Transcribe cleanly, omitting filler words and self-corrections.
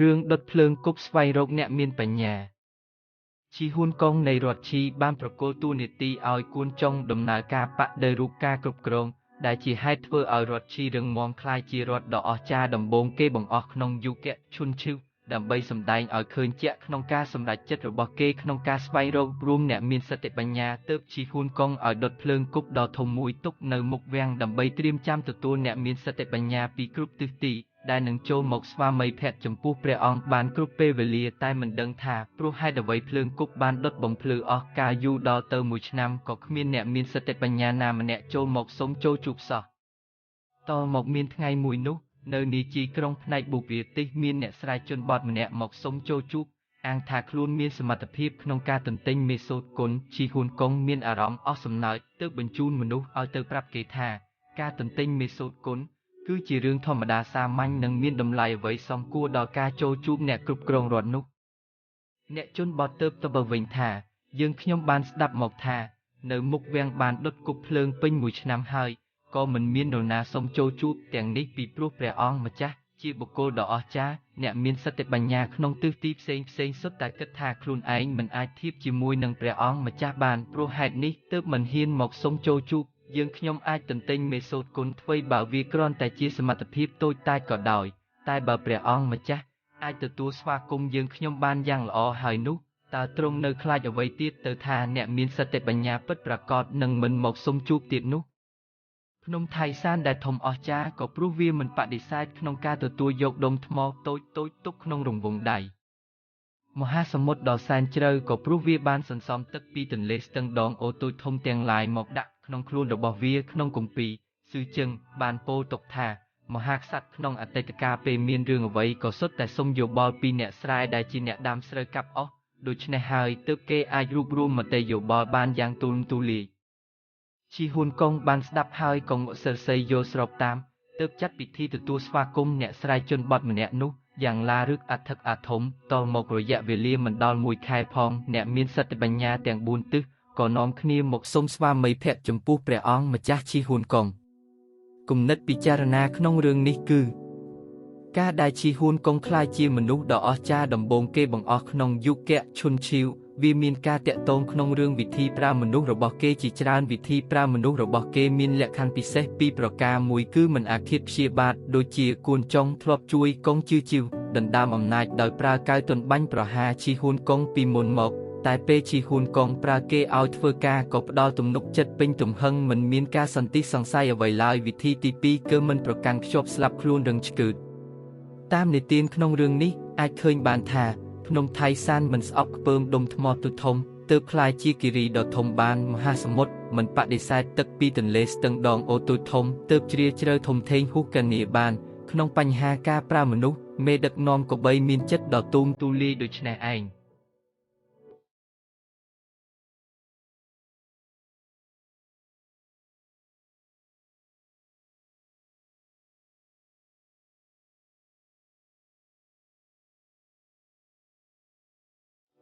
រឿងដុតភ្លើងគប់ស្វែងរកអ្នកមានបញ្ញា ឈីហ៊ួនកុងនៃរដ្ឋឈីបានប្រគល់តួនាទីឲ្យគួនចុងដំណើរការបដិរូបការគ្រប់គ្រង ដែលជាហេតុធ្វើឲ្យរដ្ឋឈីរឹងមាំក្លាយជារដ្ឋដ៏អស្ចារ្យដំបូងគេបង្អស់ក្នុងយុគឈុនឈីវ ដើម្បីសម្ដែងឲ្យឃើញជាក់ក្នុងការសម្រេចចិត្តរបស់គេក្នុងការស្វែងរករួមអ្នកមានសតិបញ្ញាទើបឈីហ៊ួនកុងឲ្យដុតភ្លើងគប់ដ៏ធំមួយទុកនៅមុខវាំងដើម្បីត្រៀមចាំទទួលអ្នកមានសតិបញ្ញាពីគ្រប់ទិសទីដែលនឹងចូលមកស្វាមីភក្តិចំពោះព្រះអង្គបានគ្រប់ពេលវេលាតែមិនដឹងថាព្រោះហេតុអ្វីភ្លើងគប់បានដុតបំភ្លឺអស់កាលយូរដល់ទៅមួយឆ្នាំក៏គ្មានអ្នកមានសតិបញ្ញាណាម្នាក់ចូលមកសុំចូលជួបសោះតមកមានថ្ងៃមួយនោះនៅនីជីក្រុងផ្នែកបុព្វទេសមានអ្នកស្រែជនបទម្នាក់មកសុំចូលជួបអាងថាខ្លួនមានសមត្ថភាពក្នុងការទន្ទិញមេសូត្រគុណឈីហ៊ួនកុងមានអារម្មណ៍អស់សំណើចទើបបញ្ជូនមនុស្សឲ្យទៅប្រាប់គេថាការទន្ទិញមេសូត្រគុណគឺជារឿងធម្មតាសាមញ្ញនិងមានតម្លៃអ្វីសមគួរដល់ការចូលជួបអ្នកគ្រប់គ្រងរដ្ឋនោះអ្នកជនបទទើបទៅវិញថាយើងខ្ញុំបានស្ដាប់មកថានៅមុខវាំងបានដុតគប់ភ្លើងពេញមួយឆ្នាំហើយក៏មិនមាននរណាសុំចូលជួបទាំងនេះពីព្រោះព្រះអង្គម្ចាស់ជាបុគ្គលដ៏អស្ចារ្យអ្នកមានសតិបញ្ញាក្នុងទិសទីផ្សេងផ្សេងសុទ្ធតែគិតថាខ្លួនឯងមិនអាចធៀបជាមួយនឹងព្រះអង្គម្ចាស់បានព្រោះហេតុនេះទើបមិនហ៊ានមកសុំចូលជួបយើងខ្ញុំអាចទន្ទិញមេសូត្រគុណថ្វីបើវាគ្រាន់តែជាសមត្ថភាពតូចតាចក៏ដោយតែបើព្រះអង្គម្ចាស់អាចទទួលស្វាគមន៍យើងខ្ញុំបានយ៉ាងល្អហើយនោះតើទ្រង់នៅខ្លាចអ្វីទៀតទៅថាអ្នកមានសតិបញ្ញាពិតប្រាកដនឹងមិនមកសុំជួបទៀតនោះភ្នំថៃសានដែលធំអស្ចារ្យក៏ព្រោះវាមិនបដិសេធក្នុងការទទួលយកដុំថ្មតូចតូចទុកក្នុងរង្វង់ដៃមហាសមុទ្រដ៏សែនជ្រៅក៏ព្រោះវាបានសន្សំទឹកពីទន្លេស្ទឹងដងអូតូចធំទាំងឡាយមកដាក់ក្នុងខ្លួនរបស់វាក្នុងគម្ពីរស៊ឺជឹងបានពោលទុកថាមហាក្សត្រក្នុងអតីតកាលពេលមានរឿងអ្វីក៏សុទ្ធតែសុំយោបល់ពីអ្នកស្រែដែលជាអ្នកដាំស្រូវកាប់អស់ដូច្នេះហើយទើបគេអាចរួបរួមមតិយោបល់បានយ៉ាងទូលំទូលាយឈីហ៊ួនកុងបានស្ដាប់ហើយក៏ងក់សិរសីយល់ស្របតាមទើបចាត់ពិធីទទួលស្វាគមន៍អ្នកស្រែជនបទម្នាក់នោះយ៉ាងឡារឹកអធិកអធមតមករយៈវេលាមិនដល់មួយខែផងអ្នកមានសតិបញ្ញាទាំង4ទិសក៏នាំគ្នាមកសុំស្វាមីភក្តិចំពោះព្រះអង្គម្ចាស់ឈីហ៊ួនកុងគំនិតពិចារណាក្នុងរឿងនេះគឺការដែលឈីហ៊ួនកុងក្លាយជាមនុស្សដ៏អស្ចារ្យដំបូងគេបង្អស់ក្នុងយុគឈុនឈីវវាមានការតាក់ទងក្នុងរឿងវិធីប្រើមនុស្សរបស់គេជាច្រើនវិធីប្រើមនុស្សរបស់គេមានលក្ខខណ្ឌពិសេសពីរប្រការមួយគឺមិនអាឃាតព្យាបាទដូចជាគួនចុងធ្លាប់ជួយកុងជឺជីវដណ្ដើមអំណាចដោយប្រើកាវទន់បាញ់ប្រហារឈីហ៊ួនកុងពីមុនមកតែពេលឈីហ៊ួនកុងប្រើគេឲ្យធ្វើការក៏ផ្ដល់ទំនុកចិត្តពេញទំហឹងមិនមានការសន្ទិសសង្ស័យអ្វីឡើយវិធីទី2គឺមិនប្រកាន់ខ្ជាប់ស្លាប់ខ្លួនរឹងឆ្កឺតតាមនិទានក្នុងរឿងនេះអាចឃើញបានថាភ្នំថៃសានមិនស្អប់ខ្ពើមដុំថ្មទូធំទើបក្លាយជាគិរីដ៏ធំបានមហាសមុទ្រមិនបដិសេធទឹកពីទន្លេស្ទឹងដងអូទូចធំទើបជ្រាលជ្រៅធំធេងហួសកនាបានក្នុងបញ្ហាការប្រើមនុស្សមេដឹកនាំកបីមានចិត្តដ៏ទូលំទូលាយដូច្នេះឯង។